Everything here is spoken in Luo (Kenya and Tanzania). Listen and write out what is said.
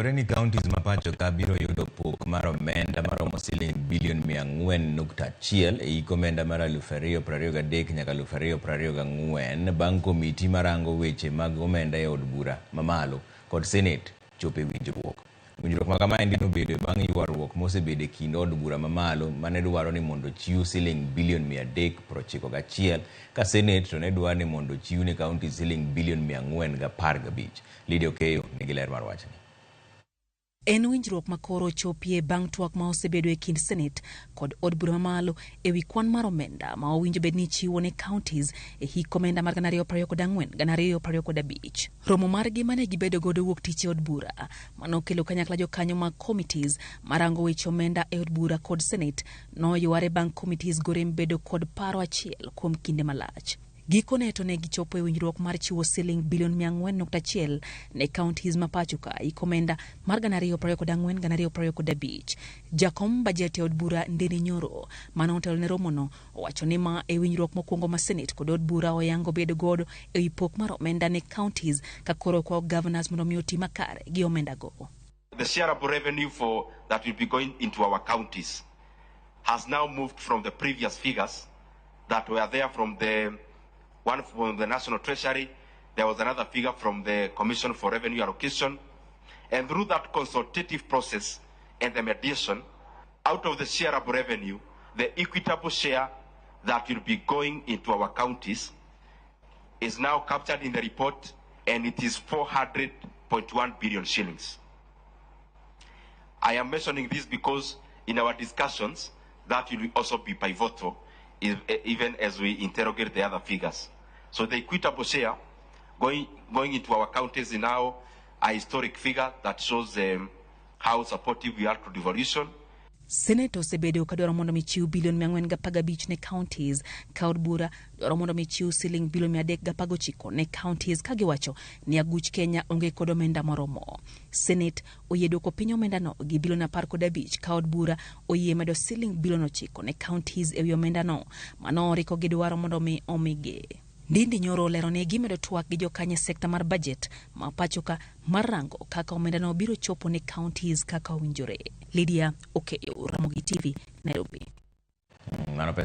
Oseyangore ni counties ma pacho ka biro yudo pok mar omenda maromo siling bilion 400.1 e hik omenda mar 2023 nyaka 2024 bang' komiti marango weche mag omenda e od bura mamalo kod Senate chopo e winjruok. Winjruok ma kamaendi nobedo bang' ywaruok mosebedo e kind od bura mamalo mane dwaro ni mondo ochiw siling bilion 391 ka Senate to ne dwaro ni mondo ochiw ne counties siling bilion 415. Lydia Okeyo nigi ler mar wachni. En winjruok ma koro ochopie bang' twak ma osebedo e kind Senate kod od bura mamalo e wi kwan mar omenda ma owinjo bed ni ichiwo ne counties e hik omenda mar 2024 2025. Romo margi mane gibedo godo wuok tich e od bura manokelo kanyakla jokanyo mag committees marango weche omenda e od bura kod Senate noyware bang' committees gorem bedo kod paro achiel kuom kinde malach. Gikone to ne gichopo e winjruok mar chiwo siling bilion 400.1 ne counties ma pacho ka hik omenda mar 2024 2025. Jakom bajet e od bura Ndindi Nyoro mane otelo ne romono owacho ni ma e winjruok mokwongo ma Senate kod od bura oyango bedo godo e wi pok mar omenda ne counties ka koro okwayo governors mondo mi oti makare gi omenda go. The shareable revenue for that will be going into our counties has now moved from the previous figures that were there from the one from the National Treasury. There was another figure from the Commission for Revenue Allocation. And through that consultative process and the mediation, out of the shareable revenue, the equitable share that will be going into our counties is now captured in the report, and it is 400.1 billion shillings. I am mentioning this because in our discussions, that will also be pivotal, even as we interrogate the other figures. So the equitable share going into our counties is now a historic figure that shows how supportive we are to devolution. Senate osebedo ka dwaro mondo mi chiw bilion 415 ne counties ka od bura dwaro mondo mi chiw siling bilion 319 ne counties ka giwacho ni aguch Kenya onge kod omenda moromo. Senate oyie duoko piny omendano gi bilion 15 ka od bura oyie medo siling bilion 9 ne counties ewi omendano mano oriko gidwaro mondo mi omigi. Ndindi Nyoro olero ni gimedo twak gi jokanyo e sekta mar budget ma pacho ka mar rango kaka omendano biro chopo ne counties kaka owinjore. Lydia Okeyo, Ramogi TV, Nairobi. Mano pesa.